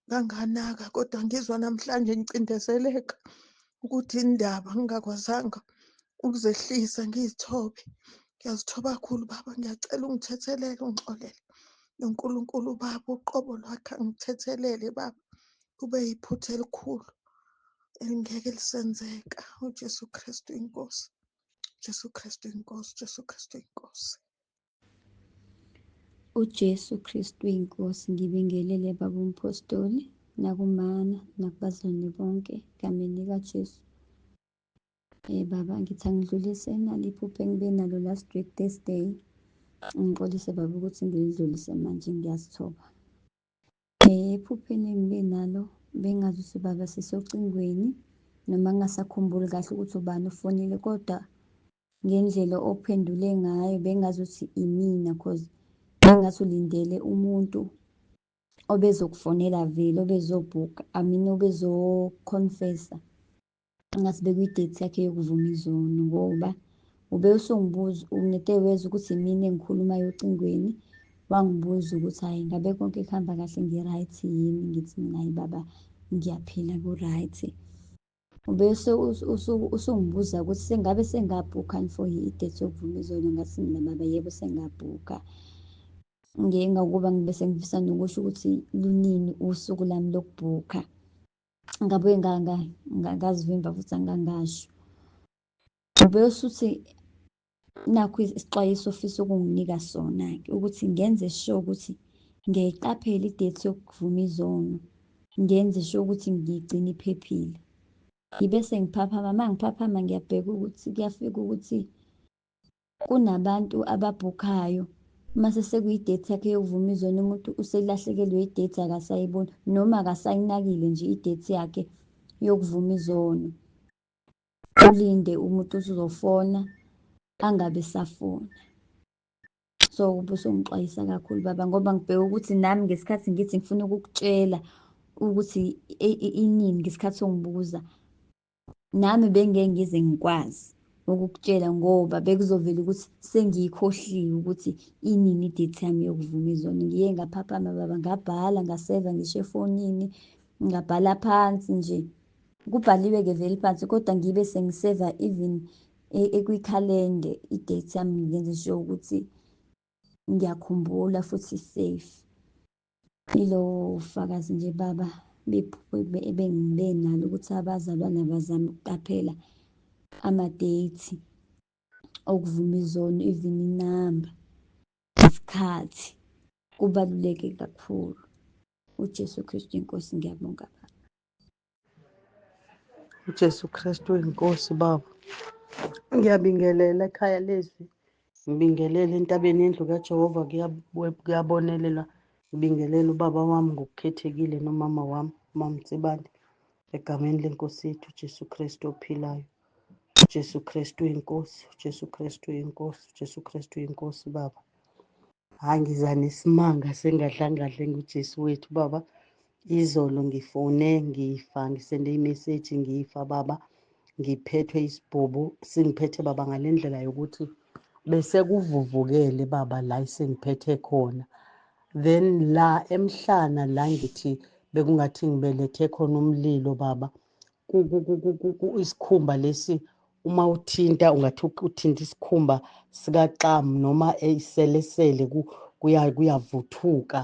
nganganaka, kodwa ngizwa namhlanje ngicindezeleka ukuthi indaba ngingakwazanga ukuzehlisa ngiy'thobe. Ngiyazithoba kakhulu baba, ngiyacela ungithethelele, ungixolele. NoNkulunkulu baba uqobo lwakhe angithethelele baba, kube yiphutha elikhulu elingeke lisenzeka. UJesu Kristu inkosi, Jesu Kristu inkosi, Jesu Kristu inkosi. UJesu Kristu inkosi. Ngibingelele baba umpostoli nakumana nakubazalwane bonke egameni likaJesu. Baba, ngithi angidlulise nali iphupho engibe nalo last week Thursday. Ngixolise baba ukuthi ngilidlulise manje, ngiyazithoba. Ephupheni engibe nalo bengazi ukuthi baba sisocingweni noma ngingasakhumbuli kahle ukuthi ubani ofonile, kodwa ngendlela ophendule ngayo bengazi ukuthi imina, cause bengathi ulindele umuntu obezokufonela vele, obezobhuka, I mean obezoconfessa. Ngathi bekuyi-date yakhe yokuvuma izono, ngoba ube usungibuza unete wezwa ukuthi imina engikhulumayo ocingweni, wangibuza ukuthi hhayi ngabe konke kuhamba kahle, ngi-right yini? Ngithi mina hhayi baba ngiyaphila ku-right. Ube usungibuza ukuthi sengabe sengabhukha for i-date yokuvuma izono, ngathi mina baba yebo sengabhukha. Ngiye ngakuba ngibe sengifisa nokusho ukuthi lunini usuku lami lokubhukha. Ngabuye ngazivimba futhi angangasho. Ube usuthi nakho isixwayiso ofisa ukunginika sona-ke ukuthi ngenze sure ukuthi ngiyayiqaphela i-date yokuvuma izono, ngenze sure ukuthi ngiyigcina iphephile. Ngibe sengiphaphama, uma ngiphaphama ngiyabheka ukuthi kuyafika ukuthi kunabantu ababhukhayo mase sekuyi-date yakhe yokuvuma izono, umuntu uselahlekelwe i-date akasayiboni noma akasayinakile nje i-date yakhe yokuvuma izono. Ulinde umuntu usuzofona angabe esafona. So ubusungixwayisa kakhulu baba, ngoba ngibheke ukuthi nami ngesikhathi ngithi ngifuna ukukutshela ukuthi inini ngesikhathi ongibuza, nami bengeke ngize ngikwazi ukukutshela ngoba bekuzovela ukuthi sengiyikhohliwe ukuthi inini i-date yami yokuvuma izono. Ngiye ngaphaphama baba, ngabhala, ngaseva ngisho efonini, ngabhala phansi nje. Kubhaliwe-ke vele phansi kodwa ngibe sengiseva even ekwikhalende i-date yami, ngenze sure ukuthi ngiyakhumbula futhi safe. Yilowo ufakazi nje baba bephupho ebengibe nalo ukuthi abazalwane bazame ukuqaphela ama-date okuvuma izono, even inamba, isikhathi kubaluleke kakhulu. UJesu Kristu inkosi, ngiyabonga baba. UJesu Kristu inkosi baba. Ngiyabingelela ekhaya lezwi. Ngibingelele entabeni yendlu kaJehova kuyabonelela. Ngibingelele ubaba wami ngokukhethekile nomama wami, uMaMtsibande, egameni lenkosi yethu uJesu Kristu ophilayo. UJesu Kristu uyinkosi, uJesu Kristu uyinkosi, uJesu Kristu uyinkosi baba. Hhayi ngiza nesimanga sengadlangadla nguJesu wethu baba. Izolo ngifone ngifa ngisende imeseji ngifa baba ngiphethwe isibhubu singiphethe baba ngale ndlela yokuthi bese kuvuvukele baba la isengiphethe khona then la emhlana la ngithi bekungathi ngibelethe khona umlilo baba isikhumba lesi uma uthinta ungathi uthinta isikhumba sikaxamu noma iselesele kuyavuthuka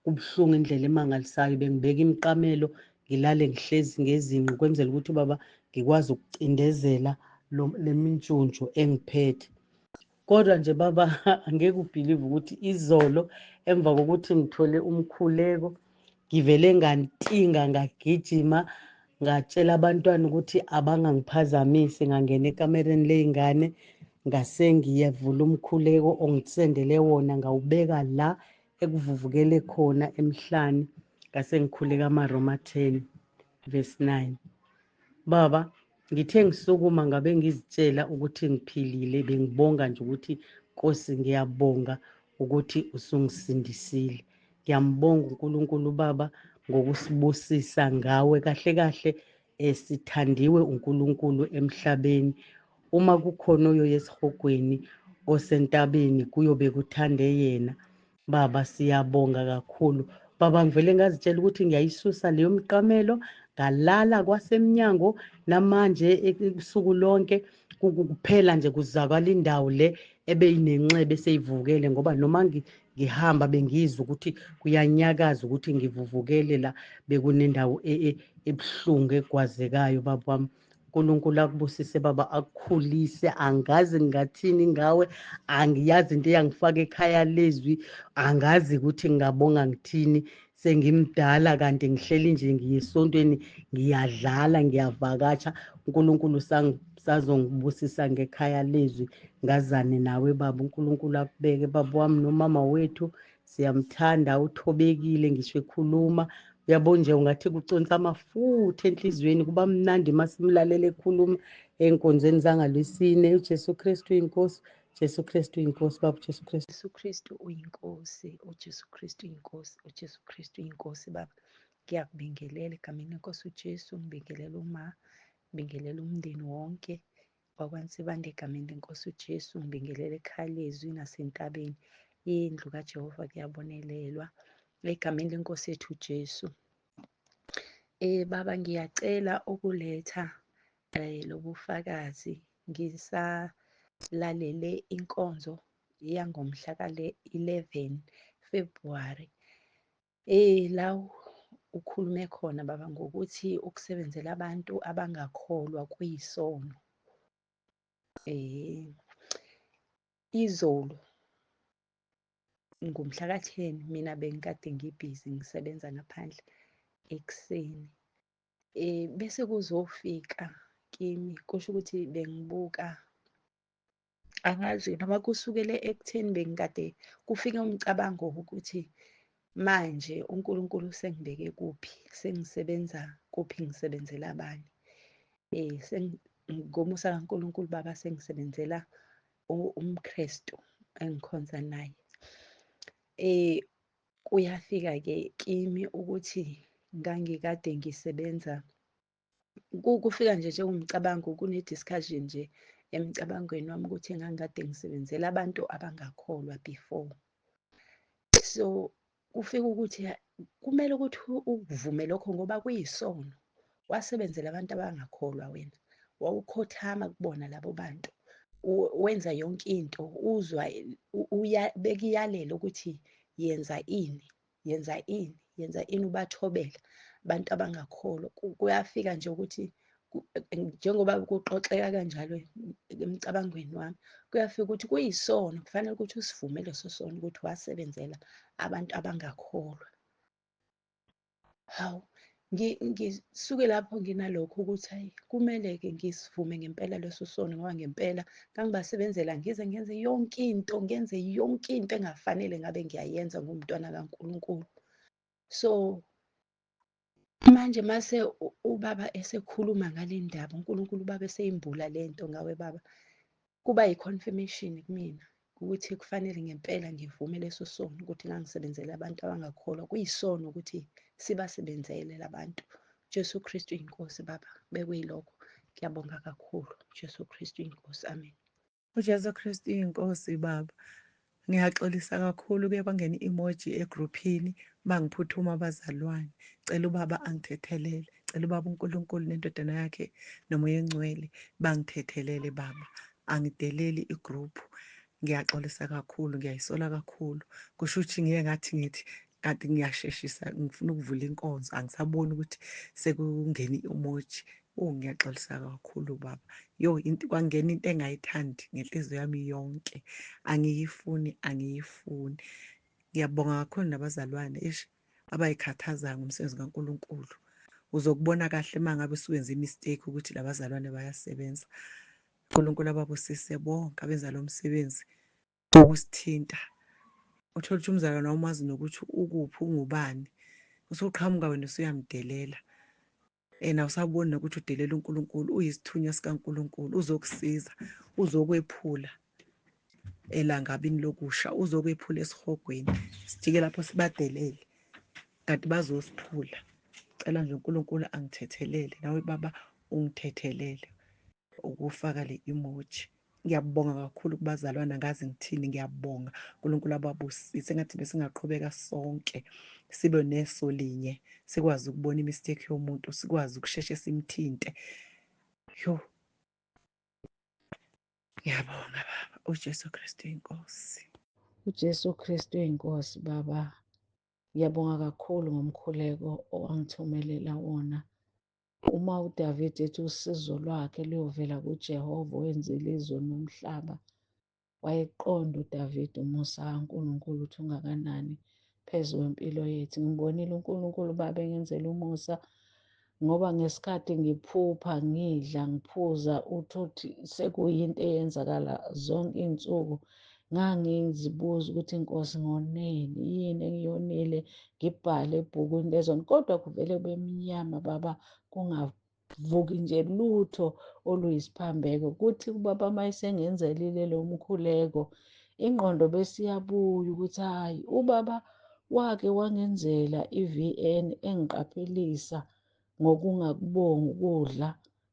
kubuhlungu indlela emangalisayo bengibeka imiqamelo ngilale ngihlezi ngezinqe kwenzela ukuthi baba ngikwazi ukucindezela le mintshuntshu engiphethe kodwa nje baba angeke ubhilive ukuthi izolo emva kokuthi ngithole umkhuleko ngivele ngantinga ngagijima ngatshela abantwana ukuthi abangangiphazamisi ngangena ekamereni ley'ngane ngase ngiyevula umkhuleko ongisendele wona ngawubeka la ekuvuvukele khona emhlane ngase ngikhuleka amaRoma 10 verse 9 baba ngithe ngisukuma ngabe ngizitshela ukuthi ngiphilile bengibonga nje ukuthi Nkosi ngiyabonga ukuthi usungisindisile ngiyambonga uNkulunkulu baba ngokusibusisa ngawe kahle kahle esithandiwe uNkulunkulu emhlabeni uma kukhona oyoya esihogweni osentabeni kuyobe kuthande yena baba siyabonga kakhulu baba ngivele ngazitshela ukuthi ngiyayisusa leyo miqamelo ngalala kwasemnyango namanje usuku lonke kuphela nje kuzakala indawo le ebeyinenxeba eseyivukele ngoba noma ngihamba bengizwa ukuthi kuyanyakaza ukuthi ngivuvukele la bekunendawo e, e, ebuhlungu egwazekayo baba wami uNkulunkulu akubusise baba akukhulise angazi ngingathini ngawe angiyazi into eyangifaka ekhaya lezwi angazi ukuthi ngingabonga ngithini sengimdala kanti ngihleli nje ngiye esontweni ngiyadlala ngiyavakatsha uNkulunkulu sazongibusisa ngekhaya lezwi ngazane nawe baba uNkulunkulu akubeke baba wami nomama wethu siyamthanda uthobekile ngisho ekhuluma uyabo nje ungathi kuconsa amafutha enhliziyweni kuba mnandi uma simlalela ekhuluma ey'nkonzweni zangalwesine ujesu kristu uyinkosi Jesu Kristu uyinkosi baba Jesu Kristu Jesu Kristu uyinkosi uJesu Kristu uyinkosi uJesu Kristu uyinkosi baba ngiyakubingelela egameni lenkosi uJesu ngibingelela uma ngibingelela umndeni wonke wakwaNsibande egameni lenkosi uJesu ngibingelela ekhaya lezwi nasentabeni yendlu kaJehova kuyabonelelwa egameni lenkosi yethu uJesu eh baba ngiyacela ukuletha eh lobufakazi ngisalalele inkonzo yangomhla ka-11 February. Eh la ukhulume khona baba ngokuthi ukusebenzela abantu abangakholwa kuyisono. Eh izolo ngomhla ka-10 mina bengikade ngibhizi ngisebenza ngaphandle ekuseni. Eh bese kuzofika kimi kusho ukuthi bengibuka angazi noma kusukele ekutheni bengikade kufike umcabango wokuthi manje uNkulunkulu usengibeke kuphi sengisebenza kuphi ngisebenzela bani eh ngomusa kaNkulunkulu baba sengisebenzela umKristu engikhonza naye eh kuyafika-ke kimi ukuthi ngangikade ngisebenza kufika nje njengomcabango kune-discussion nje emcabangweni wami ukuthi ngangikade ngisebenzela abantu abangakholwa before so kufika ukuthi kumele ukuthi ukuvume lokho ngoba kuyisono wasebenzela abantu abangakholwa wena wawukhothama kubona labo bantu wenza yonke into uzwa bekuyalela ukuthi yenza ini yenza ini yenza ini ubathobela abantu abangakholwa kuyafika nje ukuthi njengoba kuxoxeka kanjalo emcabangweni wami kuyafika ukuthi kuyisono kufanele ukuthi usivume leso sono ukuthi wasebenzela abantu abangakholwa hawu Ngisuke lapho nginalokho ukuthi hayi, kumele-ke ngisivume ngempela leso sono, ngoba ngempela ngangibasebenzela, ngize ngenze yonke into, ngenze yonke into engafanele ngabe ngiyayenza ngumntwana kaNkulunkulu. So manje mase ubaba esekhuluma ngale ndaba, uNkulunkulu ubaba eseyimbula le nto ngawe baba, kuba yi-confirmation kumina ukuthi kufanele ngempela ngivume leso sono, ukuthi ngangisebenzela abantu abangakholwa. Kuyisono ukuthi sibasebenzele labantu. Jesu Kristu inkosi baba, bekuyilokho. Ngiyabonga kakhulu. Jesu Kristu inkosi. Amen. UJesu Kristu inkosi baba. Ngiyaxolisa kakhulu kuye kwangena i-emoji egruphini bangiphuthuma abazalwane. Cela ubaba angithethelele. Cela ubaba uNkulunkulu nendodana yakhe nomoya ongcwele bangithethelele baba. Angideleli igroup. Ngiyaxolisa kakhulu, ngiyayisola kakhulu. Kusho ukuthi ngiye ngathi ngithi kanti ngiyasheshisa ngifuna ukuvula inkonzo, angisaboni ukuthi sekungena i-emoji. Oh, ngiyaxolisa kakhulu baba. Yo, into kwangena into engayithandi ngenhliziyo yami yonke. Angiyifuni, angiyifuni. Ngiyabonga kakhulu nabazalwane ish abayikhathazayo ngomsebenzi kaNkulunkulu. Uzokubona kahle uma ngabe usuwenza i-mistake ukuthi labazalwane bayasebenza. uNkulunkulu ababusise bonke abenza lo msebenzi wokusithinta. Uthole ukuthi umzalwane awumazi nokuthi ukuphi, ungubani. Usuqhamuka wena usuyamdelela. And awusaboni nokuthi udelela uNkulunkulu, uyisithunywa sikaNkulunkulu, uzokusiza, uzokwephula elangabini lokusha, uzokwephula esihogweni. Sijike lapho sibadelele, kanti bazosiphula. Cela nje uNkulunkulu angithethelele, nawe baba ungithethelele ukufaka le emoji. Ngiyabonga kakhulu kubazalwane, angazi ngithini, ngiyabonga. uNkulunkulu ababusise, engathi besingaqhubeka sonke sibe neso linye, sikwazi ukubona imistake yomuntu, sikwazi ukusheshe simthinte. Yo, ngiyabonga baba. uJesu Kristu inkosi. uJesu Kristu inkosi baba. Ngiyabonga kakhulu ngomkhuleko owangithumelela wona. Uma uDavid ethi usizo lwakhe luyovela kuJehova owenzile izulu nomhlaba, wayeqonda uDavid umusa kaNkulunkulu ukuthi ungakanani phezu kwempilo yethu. Ngibonile uNkulunkulu baba engenzela umusa, ngoba ngesikhathi ngiphupha ngidla ngiphuza uthothi sekuyinto eyenzakala zonke iy'nsuku, ngangizibuza ukuthi inkosi ngoneni, yini engiyonile, ngibhale ebhukwini lezona, kodwa kuvele kube mnyama baba, kungavuki nje lutho oluyisiphambeko. Kuthi ubaba uma esengenzelile lo mkhuleko, ingqondo besiyabuya ukuthi hhayi, ubaba wake wangenzela i-VN engiqaphelisa ngokungakubongi ukudla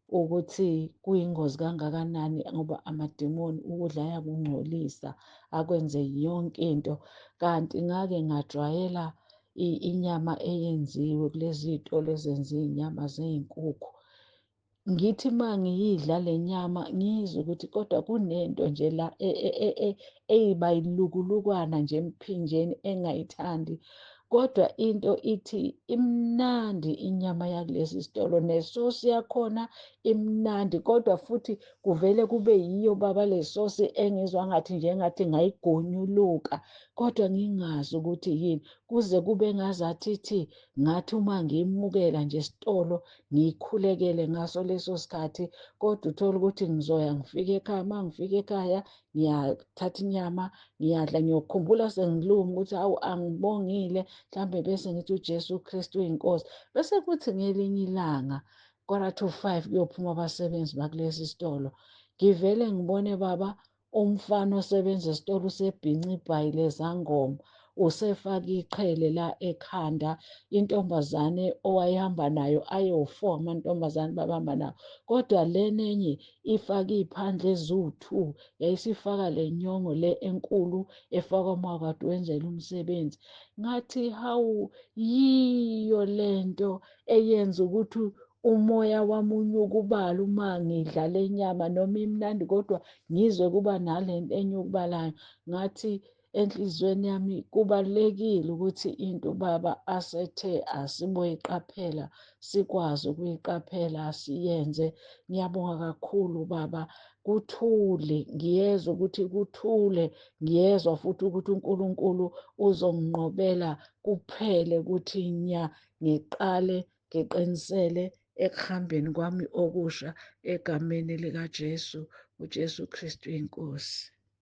ukuthi kuyingozi kangakanani, ngoba amadimoni ukudla ayakungcolisa akwenze yonke into. Kanti ngake ngajwayela inyama eyenziwe kulezi zitolo ezenza iy'nyama zey'nkukhu. Ngithi uma ngiyidla le nyama ngizwe ukuthi kodwa kunento nje la eyiba yilukulukwana nje emphinjeni engayithandi, kodwa into ithi imnandi inyama yakulesi sitolo nesosi yakhona imnandi, kodwa futhi kuvele kube yiyo baba le sosi engizwa ngathi nje ngathi ngayigonyuluka, kodwa ngingazi ukuthi yini, kuze kube ngazathi thi ngathi uma ngiyimukela nje esitolo ngiyikhulekele ngaso leso sikhathi, kodwa uthole ukuthi ngizoya ngifike ekhaya, uma ngifike ekhaya ngiyathatha inyama ngiyadla, ngiyokhumbula sengiluma ukuthi hawu angibongile, mhlambe bese ngithi uJesu Kristu uyinkosi. Bese kuthi ngelinye ilanga 4:45 kuyophuma abasebenzi bakulesi sitolo, ngivele ngibone baba umfana osebenza esitolo usebhinca ibhayi lezangoma, usefaka iqhele la ekhanda, intombazane owayehamba nayo ayo-4 amantombazane babamba nawo, kodwa lena enye ifake iy'phandla eziwu-2, yayisifaka le nyongo le enkulu efakwa uma kade wenzela umsebenzi. Ngathi hawu, yiyo lento eyenza ukuthi umoya wami unyukubala uma ngidla le nyama, noma imnandi kodwa ngizwe kuba nalento enyukubalayo. Ngathi enhliziyweni yami kubalulekile ukuthi into baba asethe asiboyiqaphela sikwazi ukuyiqaphela siyenze. Ngiyabonga kakhulu baba, kuthule, ngiyezwa ukuthi kuthule, ngiyezwa futhi ukuthi uNkulunkulu uzonginqobela kuphele ukuthi nya, ngiqale Ngiqinisele ekuhambeni kwami okusha egameni likaJesu, uJesu Kristu inkosi.